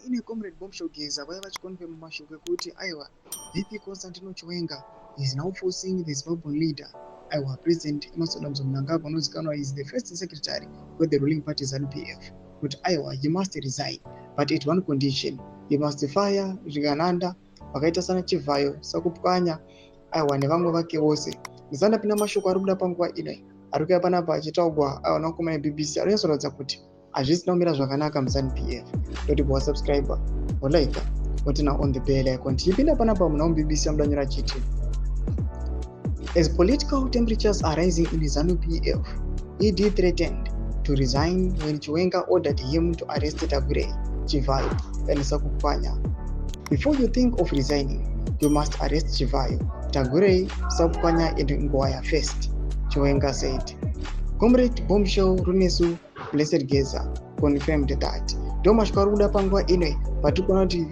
Ine Comrade Bombshell Geza vaiva vachiconfirma mashoko ekuti aiwa, VP Constantino Chiwenga is now forcing the Zimbabwean leader, aiwa, President Emmerson Dambudzo Mnangagwa, anozikanwa is the first secretary with the ruling party ZANU-PF, kuti aiwa, he must resign, but at one condition: he must fire zvigananda vakaita sana Chivayo, Sakupwanya, aiwa, nevamwe vake vose. Ndisandapinda mashoko ari kuda panguva ino ari kuuya panapa achitaurwa, aiwa, nakomana yeBBC, ari kunyatsoratidza kuti hazvisina kumira zvakanaka muZANU PF. Toti wasubscribe, wolike, woturn on the bell icon. Tichipinda panapa muna muBBC amudanyora achiti, "As political temperatures are rising in ZANU PF, ED threatened to resign when Chiwenga ordered him to arrest Tagwirei, Chivayo and Sakupwanya. Before you think of resigning, you must arrest Chivayo, Tagwirei, Sakupwanya and Nguwaya first, Chiwenga said. Comrade Bombshell Runesu Blessed Geza confirmed that." Ndo mashoko ari kuda panguva ino patiri kuona kuti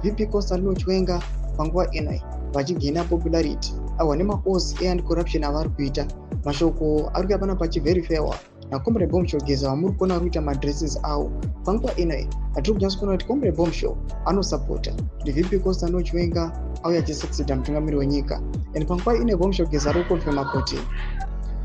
VP Constantino Chiwenga panguva ino vachigaina popularity, aiwa, nemaos eanti-corruption avari kuita. Mashoko ari kuya panapa achiverifywa naComrade Bombshell Geza, vamuri kuona ari kuita maaddresses avo panguva ino. Atiri kunyatsa kuona kuti Comrade Bombshell anosapota kuti VP Constantino Chiwenga auya achisucceeda mutungamiri wenyika, and panguva ino Bombshell Geza ari kuconfirma kuti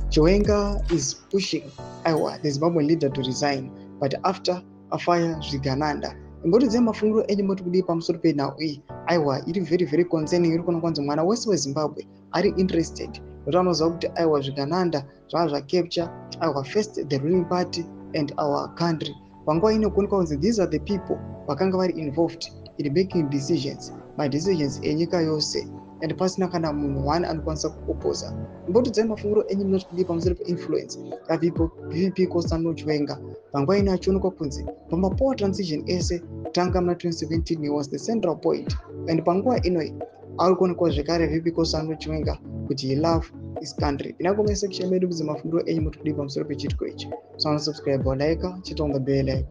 Chiwenga is pushing, aiwa, the Zimbabwean leader to resign, but after afire zvigananda. Imbotidzai mafungiro enyu, moti kudii pamusoro penhau iyi? Aiwa, iri very very concerning. Iri kuona kwanzi mwana wese weZimbabwe ari interested, nokuti anoziva kuti aiwa, zvigananda zvava zvacapture, aiwa, first the ruling party and our country. Panguva ino kuonekwa kunzi these are the people vakanga vari involved in making decisions, madecisions enyika yose, and pasina kana munhu one anokwanisa kuoposa. Imbotidzai mafungiro enyu, munoti kudii pamusoro peinfluence yaVP Constantino Chiwenga panguva ino, achionekwa kunzi pamapower transition ese kutanga muna 2017 he was the central point, and panguva inoi ari kuonekwa zvekare VP Constantino Chiwenga kuti he love his country? Pinda comment section medu, kudzi mafungiro enyu, moti kudii pamusoro pechiitiko ichi? So subscribe, like, chit on the bell icon.